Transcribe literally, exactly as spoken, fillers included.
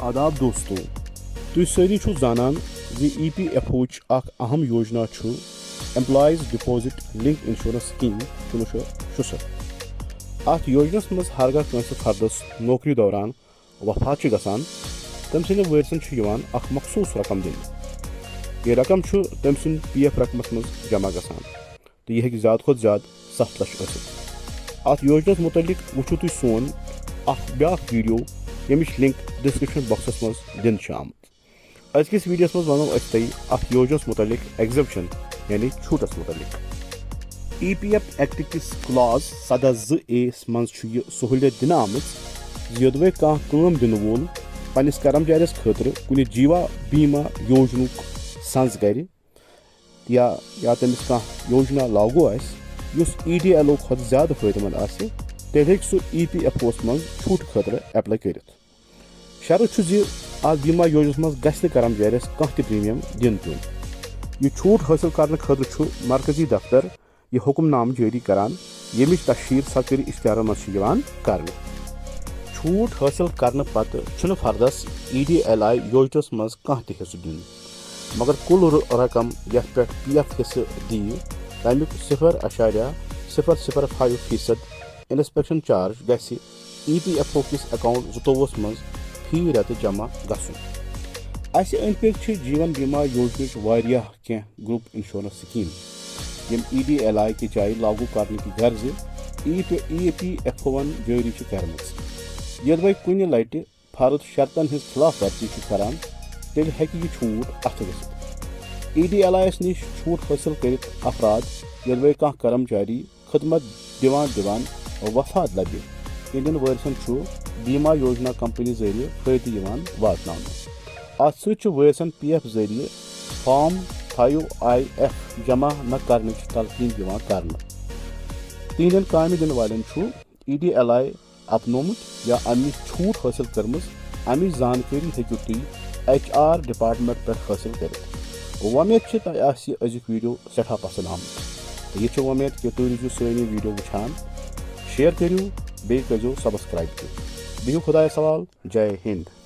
آداب دوستو، تُہۍ سٲری چھِو زانان زِ ای پی ایف اوچ اکھ اہم یوجنا چھُ employees deposit link insurance scheme کُنوُہ شیٚتھ شُسَتھ۔ اتھ یوجنس منٛز ہرگاہ کٲنٛسہِ فردس نوکری دوران وفات چھِ گژھان، تٔمۍ سٕنٛدٮ۪ن وٲرثن چھُ یِوان اکھ مخصوٗص رقم دِنہٕ۔ یہِ رقم چھُ تٔمۍ سٕنٛدِ پی ایف رقمس منٛز جمع گژھان۔ تہٕ یہِ ہیٚکہِ زیادٕ کھۄتہٕ زیادٕ ستھ لچھ ٲسِتھ۔ اتھ یوجنس مُتعلق وٕچھِو تُہۍ سون اکھ بیٛاکھ ویڈیو، ییٚمِچ لنک ڈسکرپشن باکسس منٛز دِنہٕ چھِ آمٕژ۔ أزکِس ویڈیوس منٛز ونو أسۍ تۄہہِ اتھ یوجنس مُتعلق ایگزمپشن یعنی چھوٹس مُتعلق۔ ای پی ایف ایکٹ کِس کلاز سدہ زٕ اے یس منٛز چھُ یہِ سہوٗلیت دِنہٕ آمٕژ زِ یوٚدوَے کانٛہہ کٲم دِنہٕ وول پننِس کرمچارِس خٲطرٕ کُنہِ جیوا بیمہ یوجنُک سنٛز کرِ، یا یا تٔمِس کانٛہہ یوجنا لاگو آسہِ یُس ای ڈی ایل او کھۄتہٕ زیادٕ فٲیدٕ مند آسہِ، تیٚلہِ ہیٚکہِ سُہ ای پی ایف اوس منٛز چھوٗٹ خٲطرٕ ایپلاے کٔرِتھ۔ شرط چھُ زِ اتھ بیمہ یوجنس منٛز گژھِ نہٕ کرمچارِس کانٛہہ تہِ پریمیم دِنہٕ پیوٚن۔ یہِ چھوٗٹ حٲصِل کرنہٕ خٲطرٕ چھُ مرکزی دفتر یہِ حکم نامہٕ جٲری کران، ییٚمِچ تشہیر سرکٲری اشتہارن منٛز چھِ یِوان کرنہٕ۔ چھوٗٹ حٲصِل کرنہٕ پتہٕ چھُنہٕ Firdous E D L I یوجنس منٛز کانٛہہ تہِ حصہٕ دیُن، مگر کُل ر-، رقم یتھ پٮ۪ٹھ پی ایف حصہٕ دِیہِ، تمیُک صفر اعشاریہ صفر صفر فایو فیصد انسپیکشن چارج گژھِ ای پی ایف او کِس اکاؤنٹ زٕتووُہس منٛز فی رٮ۪تہٕ جمع گژھُن۔ اسہِ أنٛدۍ پٔکۍ چھِ جیون بیمہ یوجنٕچ واریاہ کینٛہہ گروپ انشورنس سکیم، یِم ای ڈی ایل آی کہِ جایہِ لاگو کرنہٕ کہِ غرضہٕ ای پی، ای پی ایف اوَن جٲری چھِ کرمٕژ۔ یوٚدوَے کُنہِ لٹہِ فرد شرطن ہٕنٛز خلاف ورزی چھُ کران، تیٚلہِ ہیٚکہِ یہِ چھوٗٹ اَتھٕ گٔژھِتھ۔ ای ڈی ایل آی یَس نِش چھوٗٹ حٲصِل کٔرِتھ افراد، یوٚدوَے کانٛہہ کرمچاری خدمت دِوان دِوان وفات لبہِ، تِہنٛدٮ۪ن وٲرثن چھُ بیمہ یوجنا کمپنی ذٔریعہٕ فٲیدٕ یِوان واتناونہٕ۔ اَتھ سۭتۍ چھُ وٲرثن پی ایف ذٔریعہٕ فارم فایو آئی ایف جمع نہ کرنٕچ تلقین یِوان کرنہٕ۔ تِہنٛدٮ۪ن کامہِ دِنہٕ والٮ۪ن چھُ ای ڈی ایل آی اپنومُت یا امہِ نِش چھوٗٹ حٲصِل کٔرمٕژ، امِچ زانکٲری ہیٚکِو تُہۍ ایچ آر ڈپارٹمنٹ پٮ۪ٹھ حٲصِل کٔرِتھ۔ وۄمید چھِ تۄہہِ آسہِ یہِ أزیُک ویڈیو سٮ۪ٹھاہ پسنٛد آمُت۔ تہٕ یہِ چھِ وۄمید کہِ تُہۍ روٗزِو سٲنۍ یہِ ویڈیو وٕچھان، شیئر کٔرِو، بیٚیہِ کٔرۍزیو سبسکرائب تہِ۔ بِہِو خۄدایَس حوال، جے ہِنٛد۔